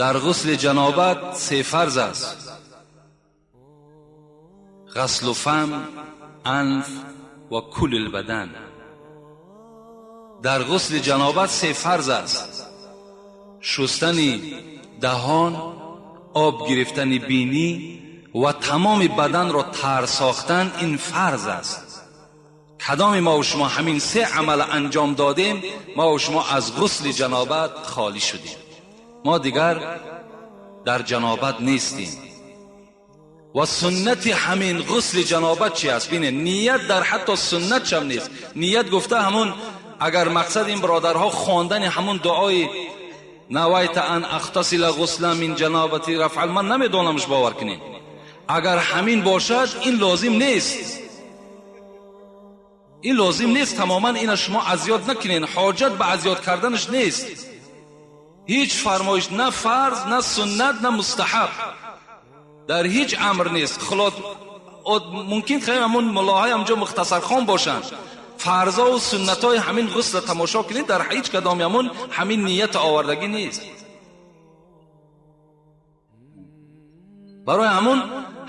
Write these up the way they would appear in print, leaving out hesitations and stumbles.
Дар ғусли ҷанобат се фарз аст: ғаслу фам, анф ва кулли бадан. Дар ғусли ҷанобат се фарз аст: шустани даҳон, об гирифтани бинӣ ва тамоми баданро тар сохтан. Ин фарз аст. Кадоми мо ва шумо ҳамин се амал анҷом додем, мо ва шумо аз ғусли ҷанобат холӣ шудем. Мо дигар дар ҷанобат нестем. Ва суннати ҳамин ғусли ҷанобат чи аст? Бинед, ният дар ҳатто суннат шам нест. Ният гуфта ҳамун, агар мақсад ин бародарҳо хондани ҳамун дуои навайта ан ахтасила ғусла мин ҷанобати рафъал, ман намедонамш, бовар кунед. Агар ҳамин бошад, ин лозим нест, ин лозим нест тамоман. Ина шумо азёд накунед, ҳоҷат ба азёд карданаш нест. Ҳеҷ фармоиш, на фарз, на суннат, на мустаҳаб, дар ҳеҷ амр нест. Хулос, мумкин хеле ҳамун муллоҳои ҳамҷо мухтасархон бошанд. Фарзову суннатҳои ҳамин ғусла тамошо кунед, дар ҳеҷ кадоми ҳамун ҳамин ният овардагӣ нест. Барои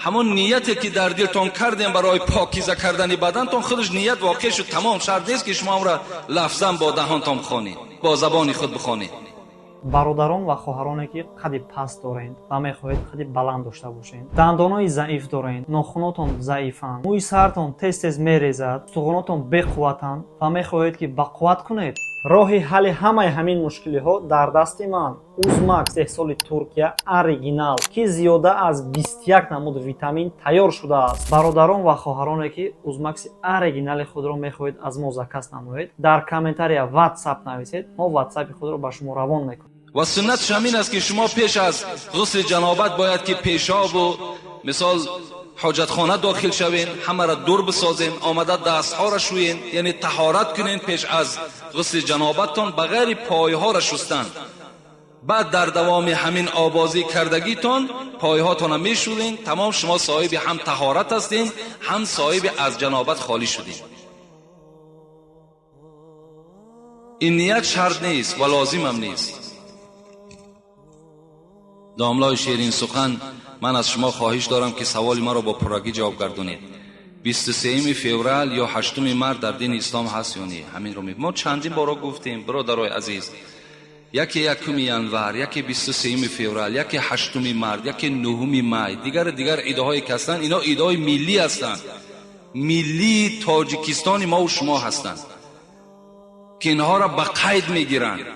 ҳамун нияте ки дар дилтон кардем барои покиза кардани бадантон, худаш ният воқеъ шуд, тамом. Шарт нест ки шумо амра лафзан бо даҳонтон бихонед, бо забони худ бихонед. Бародарон ва хоҳароне, ки қади паст доред ва мехоҳед қади баланд дошта бошед, дандонои заиф доред, нохунотон заифанд, мӯи сартон тез тез мерезад, устухонотон беқувватанд ва мехоҳед, ки бақувват кунед, роҳи ҳалли ҳамаи ҳамин мушкилиҳо дар дасти ман. Узмакс, истеҳсоли Туркия, оригинал, ки зиёда аз 21 намуд витамин тайёр шудааст. Бародарон ва хоҳароне, ки Узмакси оригинали худро мехоҳед аз мо заказ намоед, дар комментария Ватсап нависед, мо Ватсапи худро ба шумо равон мекунем. Ва суннатш ҳамин аст, ки шумо пеш аз ғусли ҷанобат бояд ки пешобу мисол ҳоҷатхона дохил шавен, ҳамаро дур бисозен, омада дастҳоро шӯен, яъне таҳорат кунен пеш аз ғусли ҷанобаттон, ба ғайри пойҳоро шустан. Баъд дар давоми ҳамин обозӣ кардагитон пойҳотонро мешӯрен, тамом. Шумо соҳиби ҳам таҳорат ҳастен, ҳам соҳиби аз ҷанобат холӣ шудем. Ин ният шарт нест ва лозимам нест. Домлои ширин сухан, ман аз шумо хоҳиш дорам, ки саволи маро бо пуррагӣ ҷавоб гардонед. 23 феврал ё 8 март дар дини ислом ҳаст ё не? Ҳаминро мо чандин боро гуфтем, бародарои азиз. Яке 1 январ, яке 23 феврал, яке 8 март, яке 9 май, дигар дигар идоҳое ки ҳастанд, ино идоҳои миллӣ ҳастанд, миллии Тоҷикистони мову шумо ҳастанд, ки инҳоро ба қайд мегиранд.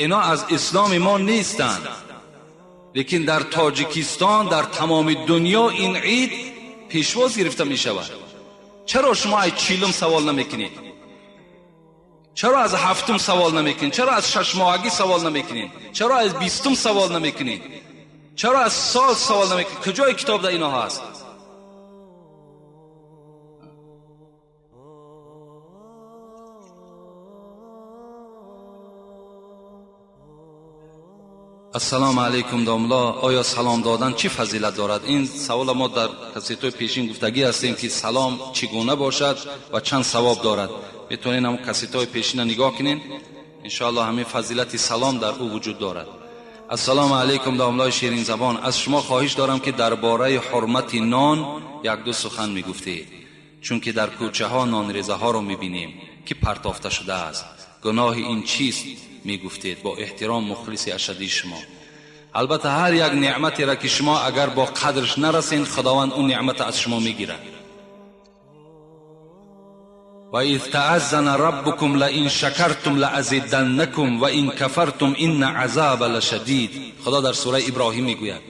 Ино аз исломи мо нестанд, лекин дар Тоҷикистон, дар тамоми дунё ин ид пешвоз гирифта мешавад. Чаро шумо аз 40-ум савол намекунед? Чаро аз 7-ум савол намекунед? Чаро аз шашмоҳагӣ савол намекунед? Чаро аз 20-ум савол намекунед? Чаро аз сол савол намекунед? Куҷои китоб дар ино ҳаст? Ассалому алайкум, домло, оё салом додан чӣ фазилат дорад? Ин савола мо дар кассетҳои пешин гуфтагӣ ҳастем, ки салом чӣ гуна бошад ва чанд савоб дорад. Метавонед ҳам кассетҳои пешина нигоҳ кунед, иншоаллоҳ ҳамин фазилати салом дар ӯ вуҷуд дорад. Ассалому алайкум, домлои ширинзабон, аз шумо хоҳиш дорам, ки дар бораи ҳурмати нон як-ду сухан мегуфтед, чунки дар кӯчаҳо нонрезаҳоро мебинем, ки партофта шудааст. Гуноҳи ин чист, мегуфтед? Бо эҳтиром, мухлиси ашадии шумо. Албатта, ҳар як неъматеро, ки шумо агар бо қадрш нарасед, Худованд он неъмата аз шумо мегирад. Ва из тааззана раббукум лаин шакартум лаазиданнакум ва ин кафартум инна азаба лашадид. Худо дар сураи Иброҳим мегӯяд: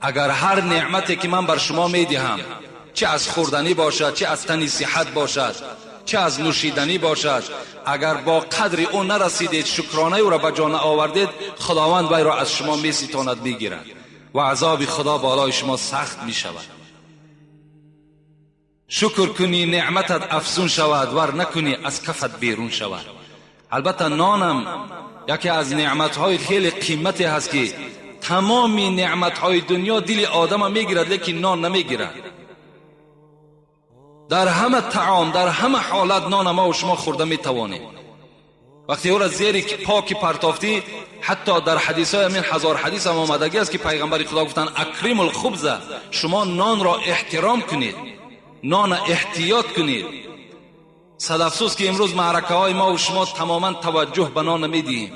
агар ҳар неъмате, ки ман бар шумо медиҳам, чӣ аз хӯрданӣ бошад, чӣ аз тани сиҳат бошад, чӣ аз нӯшиданӣ бошад, агар бо қадри ӯ нарасидед, шукронаи ӯро ба ҷо наовардед, Худованд вайро аз шумо меситонад, мегирад ва азоби Худо болои шумо сахт мешавад. Шукр кунӣ, неъматат афзун шавад, вар накунӣ, аз кафат берун шавад. Албатта, нонам яке аз неъматҳои хеле қимате ҳаст, ки тамоми неъматҳои дунё дили одама мегирад, лекин нон намегирад. Дар ҳама таом, дар ҳама ҳолат нона мо шумо хӯрда метавонем. Вақте ӯро зери поки партофтӣ, Ҳатто дар ҳадисҳои ҳамин 1000 ҳадис ҳам омадагӣ аст, ки пайғамбари Худо гуфтанд: акримул хубза, шумо нонро эҳтиром кунед, нона эҳтиёт кунед. Сад афсӯс, ки имрӯз маъракаҳои мо ва шумо тамоман таваҷҷӯҳ ба нон намедиҳем.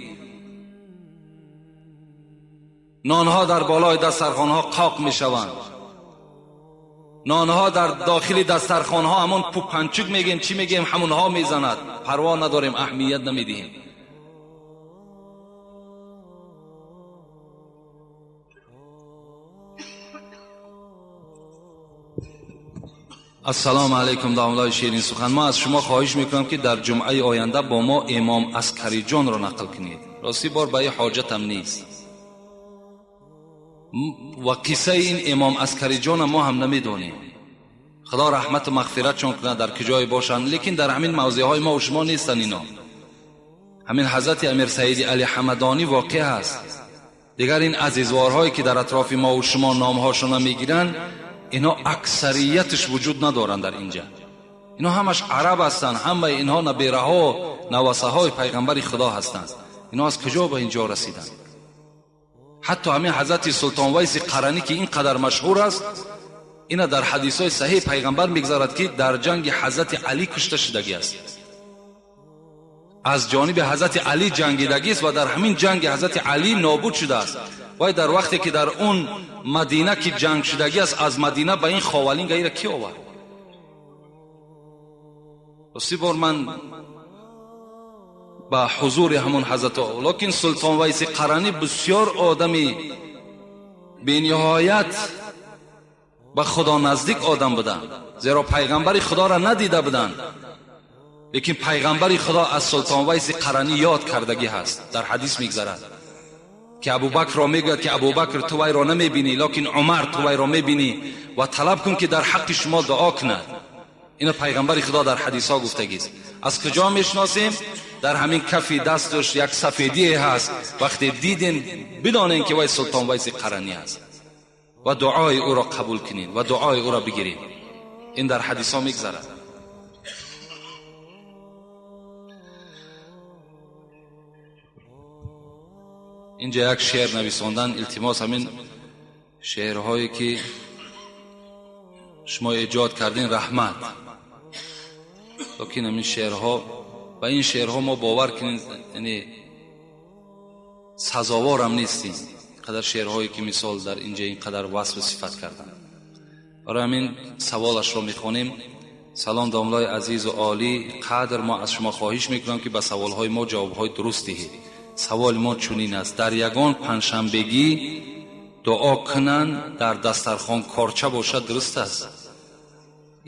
Нонҳо дар болои дастархонҳо қоқ мешаванд, нонҳо дар дохили дастархонҳо ҳамон пупанчук мегем, чӣ мегем, ҳамонҳо мезанад. Парво надорем, аҳамият намедиҳем. Ассалому алайкум, домлаи ширин сухан. Ман аз шумо хоҳиш мекунам, ки дар ҷумъаи оянда бо мо имом Аскариҷонро нақл кунед. Ростӣ бор ба ин ҳоҷатам нест ва қиссаи ин имом Аскариҷона мо ҳам намедонем. Худо раҳмату мағфиратшон кунад, дар куҷое бошанд, лекин дар ҳамин мавзеъҳои мо ва шумо нестанд ино. Ҳамин ҳазрати Амир Саиди Али Ҳамадонӣ воқеъ аст. Дигар ин азизворҳое, ки дар атрофи мо ва шумо номҳошона мегиранд, инҳо аксариятш вуҷуд надоранд дар инҷа. Инҳо ҳамаш араб ҳастанд, ҳамаи инҳо набераҳо, навасаҳои пайғамбари Худо ҳастанд. Инҳо аз куҷо ба ин ҷо расиданд? Ҳатто ҳамин ҳазрати Султон Вайси Қаранӣ, ки ин қадар машҳур аст, ина дар ҳадисҳои саҳеҳи пайғамбар мегузарад, ки дар ҷанги ҳазрати Алӣ кушта шудагӣ аст, аз ҷониби ҳазрати Алӣ ҷангидагист ва дар ҳамин ҷанги ҳазрати Алӣ нобуд шудааст. Вай дар вақте ки дар он Мадина ки ҷанг шудагӣ аст, аз Мадина ба ин Ховалинга ира кӣ овард? Рости бор ман ба ҳузури ҳамон ҳазрат, лекин Султон Вайси Қаранӣ бисёр одами бениҳоят ба Худо наздик одам буданд, зеро пайғамбари Худоро надида буданд, лекин пайғамбари Худо аз Султон Вайси Қаранӣ ёд кардагӣ ҳаст. Дар ҳадис мегзарад, ки Абубакрро мегӯяд, ки Абубакр, ту вайро намебинӣ, лекин Умар, ту вайро мебинӣ ва талаб кун, ки дар ҳаққи шумо дуо кунад. Ина пайғамбари Худо дар ҳадисҳо гуфтагист. Аз куҷо мешиносем? Дар ҳамин кафи дасташ як сафедие ҳаст. Вақте диден, бидонен, ки вай Султон Вайси Қаранӣ аст ва дуои ӯро қабул кунед ва дуои ӯро бигиред. Ин дар ҳадисҳо мегзарад. Инҷа як шеър нависондан, илтимос, ҳамин шеърҳое, ки шумо эҷод кардин, раҳмат, лекин ҳамин шеърҳо, ба ин шеърҳо мо, бовар кунед, яъне сазоворам нестем. Қадар шеърҳое, ки мисол дар инҷа ин қадар васфу сифат карданд. Барои ҳамин саволашро мехонем. Салом, домлои азизу олӣ қадр. Мо аз шумо хоҳиш мекунам, ки ба саволҳои мо ҷавобҳои дуруст диҳед. Саволи мо чунин аст: дар ягон панҷшанбегӣ дуо кунанд, дар дастархон корча бошад, дуруст аст?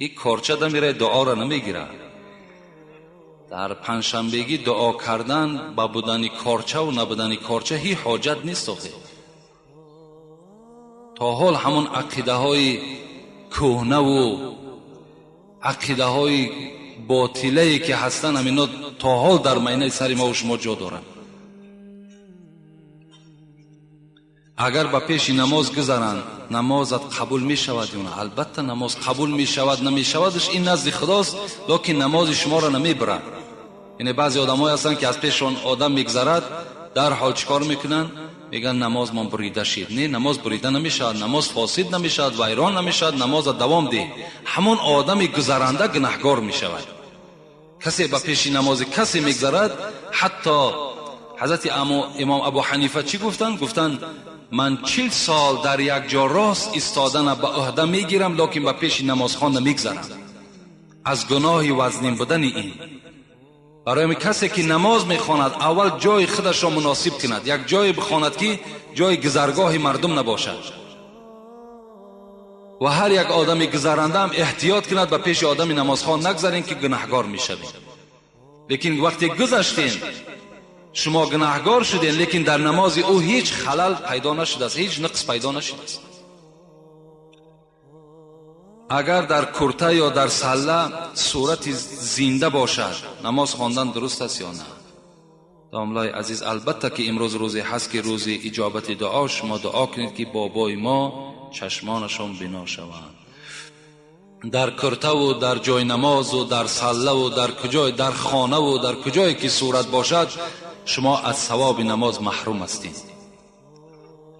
Ин корча дамирад, дуоро намегирад. Дар панҷшанбегӣ дуо кардан ба будани корчаву набудани корча ҳеҷ ҳоҷат нест. Охир то ҳол ҳамон ақидаҳои кӯҳнаву ақидаҳои ботилае, ки ҳастанд, ҳамино то ҳол дар майнаи сари мову шумо ҷо доранд. Агар ба пеши намоз гузаранд, намозат қабул мешавад ё на? Албатта, намоз қабул мешавад, намешавадш ин назди Худост, лекин намози шуморо намебарад. Яъне баъзе одамое ҳастанд, ки аз пешшон одам мегзарад, дарҳол чӣ кор мекунанд? Мегӯянд: намозмон бурида шид. Не, намоз бурида намешавад, намоз фосид намешавад, вайрон намешавад, намоза давом деҳ. Ҳамон одами гузаранда гунаҳгор мешавад. Касе ба пеши намози касе мегзарад, ҳатто ҳазрати имом Абу Ҳанифа чӣ гуфтанд? Гуфтанд: ман 40 сол дар як ҷо рост истодана ба ӯҳда мегирам, лекин ба пеши намозхон намегзарам, аз гуноҳи вазнин будани ин. Барои ҳамин касе, ки намоз мехонад, аввал ҷои худашро муносиб кунад, як ҷое бихонад, ки ҷои гузаргоҳи мардум набошад, ва ҳар як одами гузарандаам эҳтиёт кунад, ба пеши одами намозхон нагзарем, ки гунаҳгор мешавем. Лекин вақте гузаштем, шумо гунаҳгор шудем, лекин дар намози ӯ ҳеҷ халал пайдо нашудааст, ҳеҷ нуқс пайдо нашудааст. Агар дар курта ё дар салла сурати зинда бошад, намоз хондан дуруст аст ё на? Домлои азиз, албатта, ки имрӯз рӯзе ҳаст, ки рӯзи иҷобати дуо. Шумо дуо кунед, ки бобои мо чашмонашон бино шаванд. Дар куртаву дар ҷойнамозу дар саллаву дар куҷой, дар хонаву дар куҷое ки сурат бошад. шумо аз савоби намоз маҳрум ҳастед.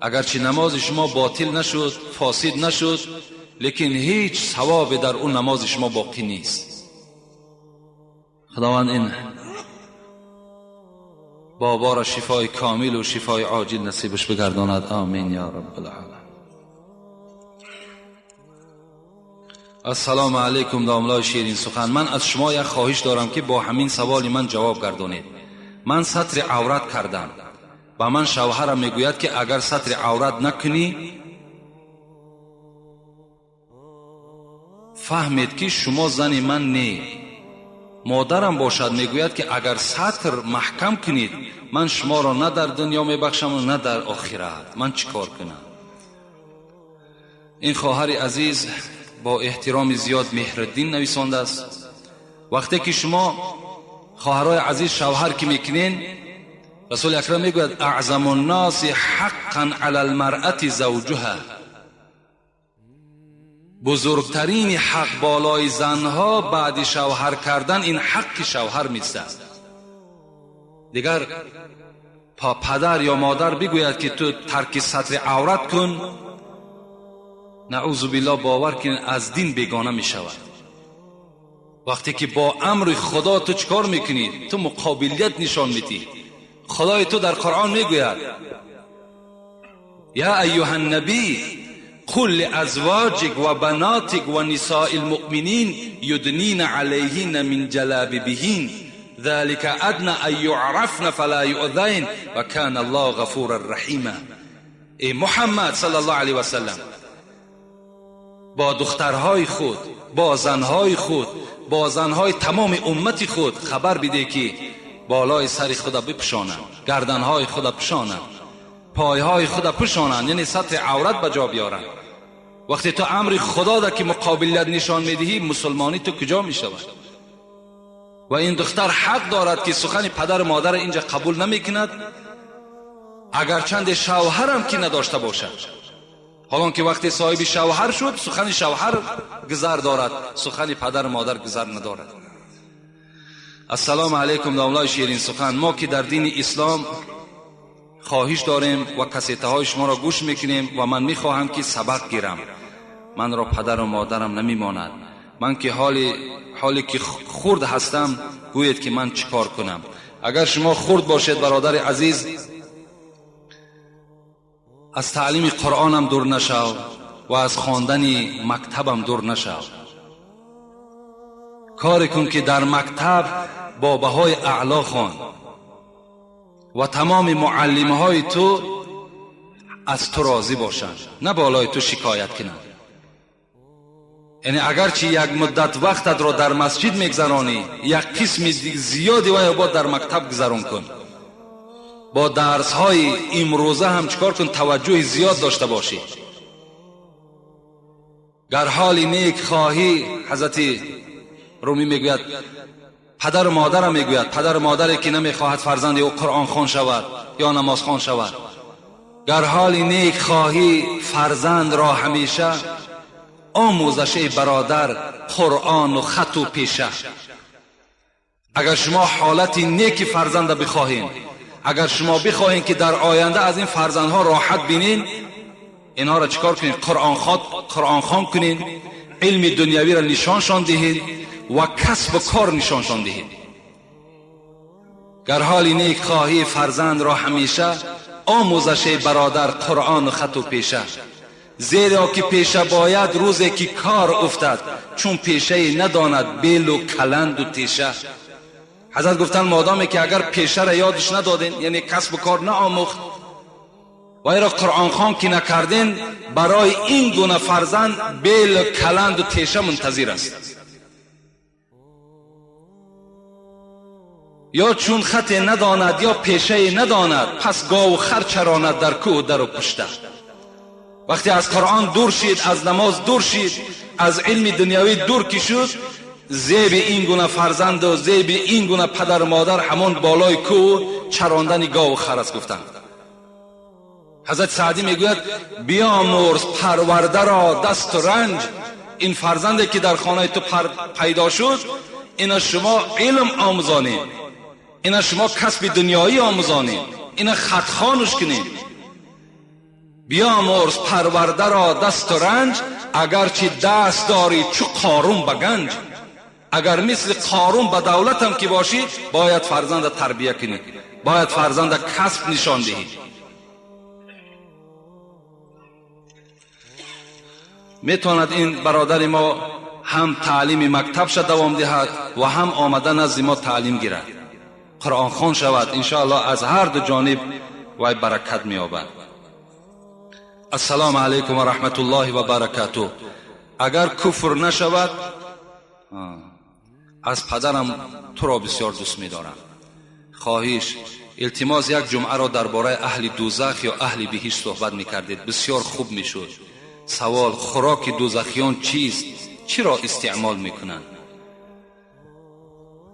Агарчи намози шумо ботил нашуд, фосид нашуд, лекин ҳеҷ савобе дар он намози шумо боқӣ нест. Худованд ин боборо шифои комил ва шифои оҷил насибаш бигардонад. Омин ё раббалъоламин. Ассалому алайкум, домлаи ширин сухан. Ман аз шумо як хоҳиш дорам, ки бо ҳамин саволи ман ҷавоб гардонед. Ман сатри аврат кардам. Ба ман шавҳарам мегӯяд, ки агар сатри аврат накунӣ, фаҳмед, ки шумо зани ман не. Модарам бошад, мегӯяд, ки агар сатр маҳкам кунед, ман шуморо на дар дунё мебахшам, на дар охират. Ман чӣ кор кунам? Ин хоҳари азиз бо эҳтироми зиёд Меҳриддин нависондааст. Вақте ки шумо хоҳарои азиз шавҳар ки мекунен, расули акрам мегӯяд: аъзаму нноси ҳаққан ала лмаръати завҷуҳа. Бузургтарини ҳақ болои занҳо баъди шавҳар кардан ин ҳаққи шавҳар меистад. Дигар падар ё модар бигӯяд, ки ту тарки сатри аврат кун, наъузу биллоҳ, бовар кунед, аз дин бегона мешавад. Вақте ки бо амри худо ту чӣ кор мекунӣ, ту муқобилият нишон медиҳӣ. Худои ту дар Қуръон мегӯяд: я айюҳа ннабий қул лиазвоҷик ва банотик ва нисои лмуъминин юднина алайҳинна мин ҷалабибиҳин залика адна ан юърафна фала юъзайн ва кана аллоҳу ғафуран раҳима. Эй Муҳаммад саллаллоҳу алайҳи васаллам, бо духтарҳои худ, бо занҳои худ, бо занҳои тамоми уммати худ хабар бидеҳ, ки болои сари худа бипӯшонанд, гарданҳои худа пӯшонанд, пойҳои худа пӯшонанд, яъне сатри аврат ба ҷо биёранд. Вақте ту амри худо да ки муқобилият нишон медиҳӣ, мусулмонӣ ту куҷо мешавад? Ва ин духтар ҳақ дорад, ки сухани падару модарро инҷа қабул намекунад, агарчанде шавҳарам ки надошта бошад. Ҳолон ки вақте соҳиби шавҳар шуд, сухани шавҳар гузар дорад, сухани падару модар гузар надорад. Ассалому алайкум, домлаи ширин сухан. Мо ки дар дини ислом хоҳиш дорем ва кассетаҳои шуморо гӯш мекунем ва ман мехоҳам, ки сабақ гирам. Манро падару модарам намемонад. Ман ки ҳоле ки хурд ҳастам, гӯед, ки ман чӣ кор кунам? Агар шумо хурд бошед, бародари азиз, аз таълими Қуръонам дур нашав ва аз хондани мактабам дур нашав. Коре кун, ки дар мактаб бо баҳои аъло хон ва тамоми муаллимҳои ту аз ту розӣ бошанд, на болои ту шикоят кунанд. Яъне агарчи як муддат вақтатро дар масҷид мегзаронӣ, як қисми зиёди вайо бояд дар мактаб гузарон кун. Бо дарсҳои имрӯза ҳам чӣ кор кун, таваҷҷӯҳи зиёд дошта бошӣ. Гар ҳоли нек хоҳӣ, ҳазрати Румӣ мегӯяд, падару модарам мегӯяд, падару модаре ки намехоҳад фарзанди ӯ қуръонхон шавад ё намозхон шавад: гар ҳоли нек хоҳӣ фарзандро ҳамеша, омӯзаш, эй бародар, қуръону хату пеша. Агар шумо ҳолати неки фарзанда бихоҳед, агар шумо бихоҳед, ки дар оянда аз ин фарзандҳо роҳат бинед, инҳоро чӣ кор кунед? Қуръонхон кунед, илми дунявиро нишоншон диҳед ва касбу кор нишоншон диҳед. Гар ҳоли нек хоҳӣ фарзандро ҳамеша, омӯзаш, эй бародар, қуръону хату пеша. Зеро ки пеша бояд рӯзе ки кор уфтад, чун пешае надонад белу каланду теша. Ҳазрат гуфтанд, модоме ки агар пешара ёдаш надоден, яъне касбу кор наомӯхт ва иро қуръонхон ки накарден, барои ин гуна фарзанд белу каланду теша мунтазир аст. Ё чун хате надонад, ё пешае надонад, пас гову хар чаронад дар кӯҳу дару пушта. Вақте аз Қуръон дур шид, аз намоз дур шид, аз илми дунявӣ дур ки шуд, зеби ин гуна фарзанду зеби ин гуна падару модар ҳамон болои кӯҳу чарондани гову хар аст, гуфтанд. Ҳазрати Саъдӣ мегӯяд: биомӯрз парвардаро дасту ранҷ. Ин фарзанде ки дар хонаи ту пайдо шуд, ина шумо илм омӯзонед. Ина шумо касби дунёӣ омӯзонед, ина хатхонуш кунед. Биёмурз парвардаро дасту ранҷ, агарчи даст дорӣ чу Қорун ба ганҷ. Агар мисли Қорун ба давлатам ки бошӣ, бояд фарзанда тарбия кунӣ, бояд фарзанда касб нишон диҳӣ. Метавонад ин бародари мо ҳам таълими мактабша давом диҳад ва ҳам омада назди мо таълим гирад, қуръонхон шавад. Иншоаллоҳ аз ҳар ду ҷониб вай баракат меёбад. Ассалому алайкум ва раҳматуллоҳи ва баракатуҳ. Агар куфр нашавад, аз падарам туро бисёр дӯст медорам. Хоҳиш, илтимос, як ҷумъаро дар бораи аҳли дӯзах ё аҳли биҳишт суҳбат мекардед, бисёр хуб мешуд. Савол: хӯроки дӯзахиён чист? Чиро истеъмол мекунанд?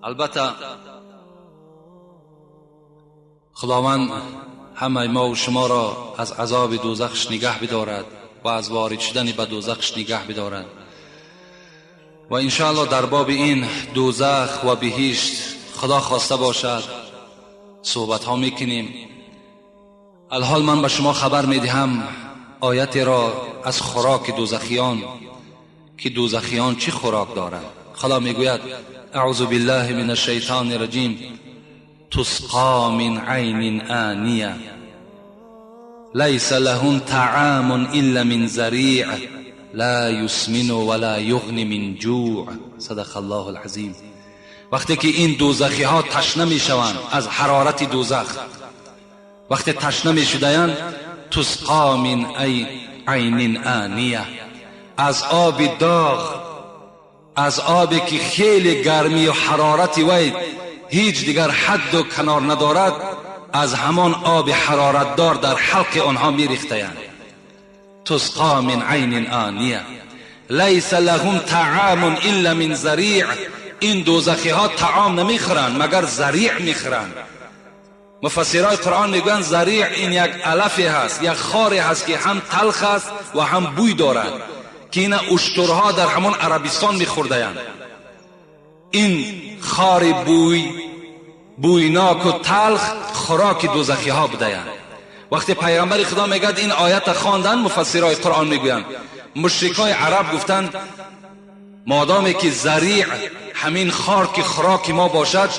Албатта худованд ҳамаи мову шуморо аз азоби дӯзахш нигаҳ бидорад ва аз ворид шудани ба дӯзахш нигаҳ бидорад. Ва иншоаллоҳ дар боби ин дӯзах ва биҳишт худо хоста бошад суҳбатҳо мекунем. Алҳол ман ба шумо хабар медиҳам оятеро аз хӯроки дӯзахиён, ки дӯзахиён чӣ хӯрок доранд. Худо мегӯяд: аъузу биллаҳи мин ашшайтони раҷим, тусқо мин айнин ония лайса лаҳум таъомун илла мин зариъ ла юсмину ва ла юғни мин ҷӯъ. Садақа аллоҳу алазим. Вақте ки ин дӯзахиҳо ташна мешаванд аз ҳарорати дӯзах, вақте ташна мешудаянд, тусқо мин айнин ония, аз оби доғ, аз обе ки хеле гармию ҳарорати вай ҳеҷ дигар ҳадду канор надорад, аз ҳамон оби ҳароратдор дар ҳалқи онҳо мерехтаянд. Тусқо мин айнин ония лайса лаҳум таъомун илла мин зариъ. Ин дӯзахиҳо таом намехӯранд, магар зариъ мехӯранд. Муфассирои Қуръон мегӯянд зариъ ин як алафе ҳаст, як хоре ҳаст ки ҳам талх аст ва ҳам бӯй дорад, ки ина уштурҳо дар ҳамон Арабистон мехӯрдаянд. Ин хори бӯйноку талх хӯроки дӯзахиҳо будаянд. Вақте пайғамбари Худо мегӯяд ин оята хонданд, муфассирои Қуръон мегӯянд мушрикои араб гуфтанд модоме ки зариъ ҳамин хор ки хӯроки мо бошад,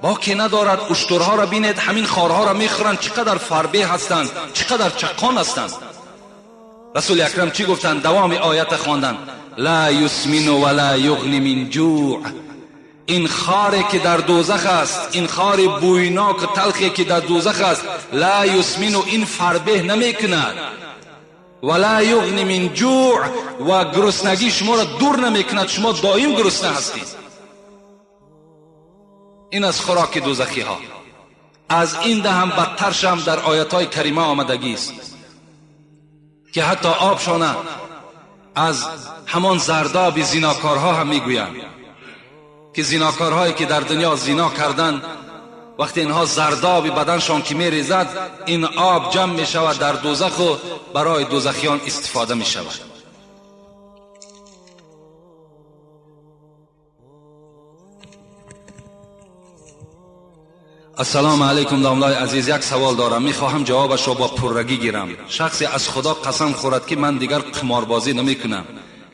боке надорад. Уштурҳоро бинед, ҳамин хорҳоро мехӯранд, чӣ қадар фарбе ҳастанд, чӣ қадар чаққон ҳастанд. Расули акрам чӣ гуфтанд? Давоми оята хонданд: ла юсмину ва ла юғни мин ҷӯъ. Ин хоре ки дар дӯзах аст, ин хори бӯйноку талхе ки дар дӯзах аст, ла юсмину, ин фарбеҳ намекунад, ва ла юғни мин ҷӯъ, ва гуруснагӣ шуморо дур намекунад, шумо доим гурусна ҳастед. Ин аз хӯроки дӯзахиҳо. Аз ин даҳам бадтаршам дар оятҳои карима омадагист, ки ҳатто обшона аз ҳамон зардоби зинокорҳо ҳам мегӯянд, ки зинокорҳое ки дар дунё зино карданд, вақте инҳо зардоби баданшон ки мерезад, ин об ҷамъ мешавад дар дӯзаху барои дӯзахиён истифода мешавад. Ассалому алайкум домлаи азиз, як савол дорам, мехоҳам ҷавобашро бо пуррагӣ гирам. Шахсе аз Худо қасам хӯрад ки ман дигар қиморбозӣ намекунам,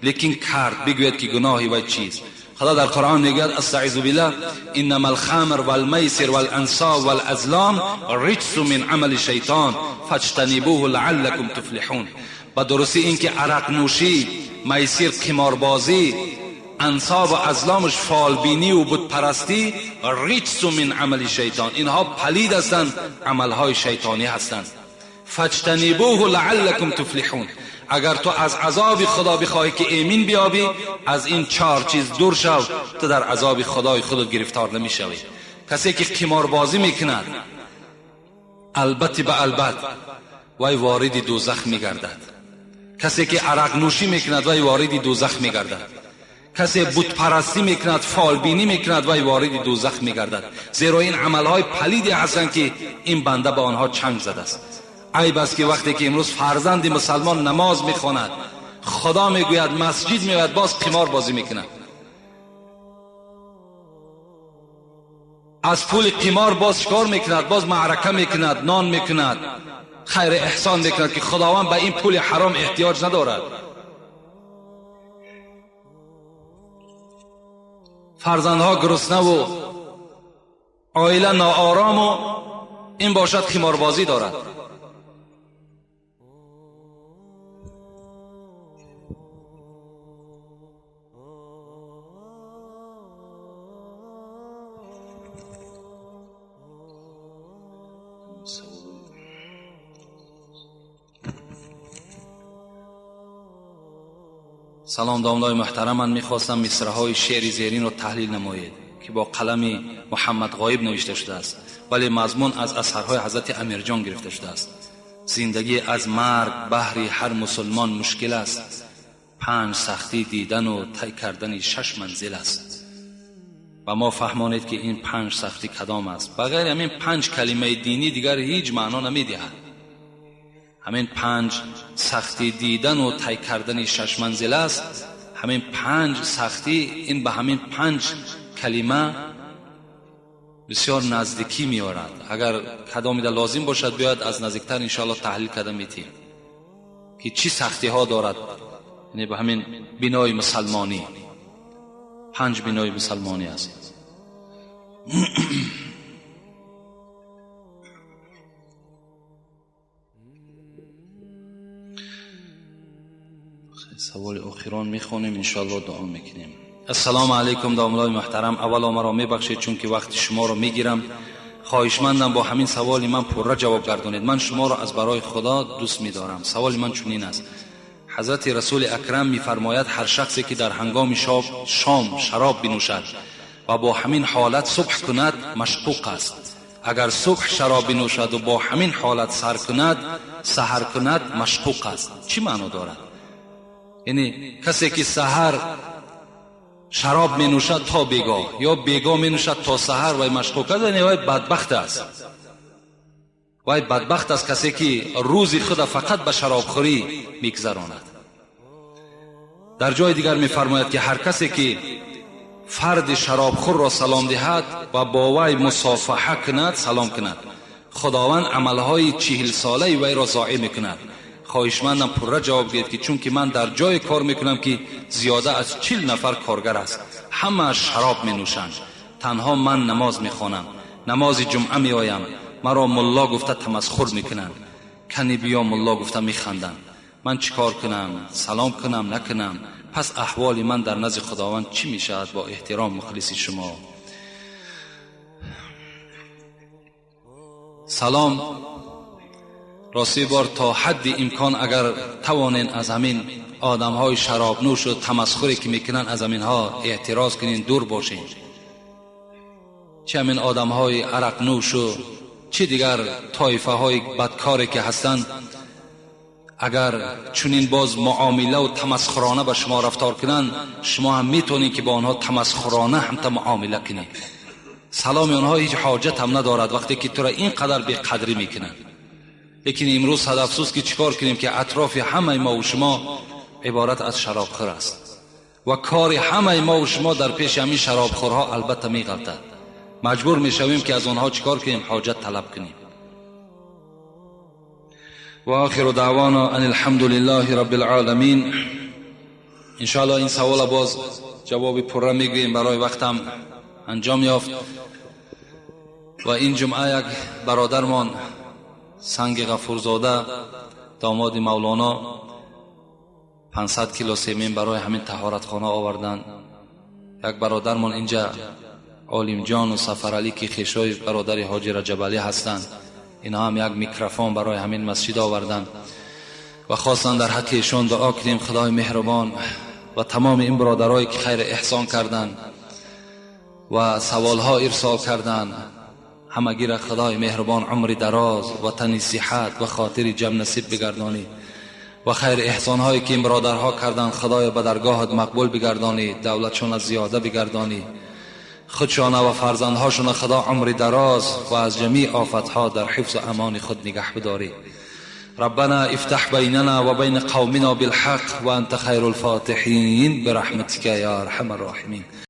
лекин кард, бигӯяд ки гуноҳи вай чист? Худо дар Қуръон мегӯяд: астаизу биллаҳ, иннама алхамр валмайсир валансоб валазлом риҷсу мин амали шайтон фаҷтанибуҳу лааллакум туфлиҳун. Ба дурустӣ ин ки арақнӯшӣ, майсир, қиморбозӣ, ансоб ва азломаш фолбинӣ ва бутпарастӣ риҷсу мин амали шайтон, инҳо палид ҳастанд, амалҳои шайтонӣ ҳастанд. фаҷтанибуҳу лааллакум туфлиҳун. Агар ту аз азоби Худо бихоҳӣ ки эмин биёбӣ, аз ин чор чиз дур шав, ту дар азоби Худои худат гирифтор намешавӣ. Касе ки қиморбозӣ мекунад, албатта ба албат вай вориди дӯзах мегардад. Касе ки арақнӯшӣ мекунад, вай вориди дӯзах мегардад. Касе бутпарастӣ мекунад, фолбинӣ мекунад, вай вориди дӯзах мегардад. Зеро ин амалҳои палиде ҳастанд ки ин банда ба онҳо чанг задааст. Айб аст ки вақте ки имрӯз фарзанди мусалмон намоз мехонад, Худо мегӯяд, масҷид меояд, боз қимор бозӣ мекунад. Аз пули қимор боз чикор мекунад? Боз маърака мекунад, нон мекунад, хайр эҳсон мекунад, ки Худованд ба ин пули ҳаром эҳтиёҷ надорад. Фарзандҳо гуруснаву оила ноорому ин бошад қиморбозӣ дорад. Салом домлаи муҳтарам, ман мехостам мисраҳои шеъри зеринро таҳлил намоед, ки бо қалами Муҳаммад Ғоиб навишта шудааст, вале мазмун аз асарҳои ҳазрати Амирҷон гирифта шудааст. Зиндагӣ аз марг баҳри ҳар мусулмон мушкил аст, 5 сахтӣ дидану тай кардани 6 манзил аст. Ба мо фаҳмонед, ки ин 5 сахтӣ кадом аст. Ба ғайри ҳамин 5 калимаи динӣ дигар ҳеҷ маъно намедиҳад. Ҳамин 5 сахтӣ дидану тай кардани 6 манзил аст. Ҳамин 5 сахтӣ ин ба ҳамин 5 калима бисёр наздикӣ меорад. Агар кадомида лозим бошад, биёяд аз наздиктар иншоаллоҳ таҳлил карда метиҳем, ки чӣ сахтиҳо дорад. Яъне ба ҳамин бинои мусалмонӣ, 5 бинои мусалмонӣ аст. Саволи охирон мехонем, иншоаллоҳ дуо мекунем. Ассалому алайкум домлаи муҳтарам, аввало маро мебахшед, чунки вақти шуморо мегирам. Хоҳишмандам бо ҳамин саволи ман пурра ҷавоб гардонед. Ман шуморо аз барои Худо дӯст медорам. Саволи ман чунин аст: ҳазрати Расули Акрам мефармояд, ҳар шахсе ки дар ҳангоми шом шароб бинӯшад ва бо ҳамин ҳолат субҳ кунад, машқуқ аст. Агар субҳ шароб бинӯшаду бо ҳамин ҳолат сар кунад, саҳар кунад, машқуқ аст. Чӣ маъно дорад? Яъне касе ки саҳар шароб менӯшад то бегоҳ ё бегоҳ менӯшад то саҳар, вай машқуқ аст, яъне вай бадбахт аст. Вай бадбахт аст касе ки рӯзи худа фақат ба шаробхӯрӣ мегузаронад. Дар ҷои дигар мефармояд, ки ҳар касе ки фарди шаробхӯрро салом диҳад ва бо вай мусофаҳа кунад, салом кунад, Худованд амалҳои 40-солаи вайро зоеъ мекунад. Хоҳишмандам пурра ҷавоб диҳед, ки чунки ман дар ҷое кор мекунам, ки зиёда аз 40 нафар коргар аст, ҳама шароб менӯшанд, танҳо ман намоз мехонам, намози ҷумъа меоям, маро мулло гуфта тамасхур мекунанд, кани биё мулло гуфта механданд. Ман чӣ кор кунам? Салом кунам, накунам? Пас аҳволи ман дар назди Худованд чӣ мешавад? Бо эҳтиром, мухлиси шумо. Салом. Рости бор то ҳадди имкон агар тавонен аз ҳамин одамҳои шаробнӯшу тамасхуре ки мекунанд, аз ҳаминҳо эътироз кунен, дур бошен. Чӣ ҳамин одамҳои арақнӯшу чӣ дигар тоифаҳои бадкоре ки ҳастанд, агар чунин боз муомилаву тамасхурона ба шумо рафтор кунанд, шумо ҳам метавонед ки бо онҳо тамасхурона ҳамта муомила кунед. Саломи онҳо ҳеҷ ҳоҷат ҳам надорад вақте ки тура ин қадар беқадрӣ мекунанд. Лекин имрӯз сад афсӯс, ки чӣ кор кунем, ки атрофи ҳамаи мову шумо иборат аз шаробхӯр аст ва кори ҳамаи мову шумо дар пеши ҳамин шаробхӯрҳо албатта меғалтад. Маҷбур мешавем, ки аз онҳо чӣ кор кунем? Ҳоҷат талаб кунем. Ва охиру даъвона ан алҳамду лиллаҳи раббил оламин. Иншоаллоҳ ин савола боз ҷавоби пурра мегӯем, барои вақтам анҷом ёфт. Ва ин ҷумъа як бародармон Санги Ғафурзода, домоди Мавлоно, 500 кило семен барои ҳамин таҳоратхона оварданд. Як бародармон инҷа Олимҷону Сафаралӣ, ки хешои бародари ҳоҷи Раҷабалӣ ҳастанд, инҳо ҳам як микрофон барои ҳамин масҷид оварданд ва хостанд дар ҳаққи эшон дуо кунем. Худои меҳрубон ва тамоми ин бародарое ки хайр эҳсон карданд ва саволҳо ирсол карданд, ҳамагира Худои меҳрубон умри дароз ва тани сиҳат ва хотири ҷамъ насиб бигардонӣ ва хайр эҳсонҳое ки ин бародарҳо карданд, Худоё ба даргоҳат мақбул бигардонӣ, давлатшона зиёда бигардонӣ, худшона ва фарзандҳошона Худо умри дароз ва аз ҷамеъ офатҳо дар ҳифзу амони худ нигаҳ бидорӣ. ربنا افتح بيننا وبين قومنا بالحق وأنت خير الفاتحين برحمتك يا أرحم الراحمين.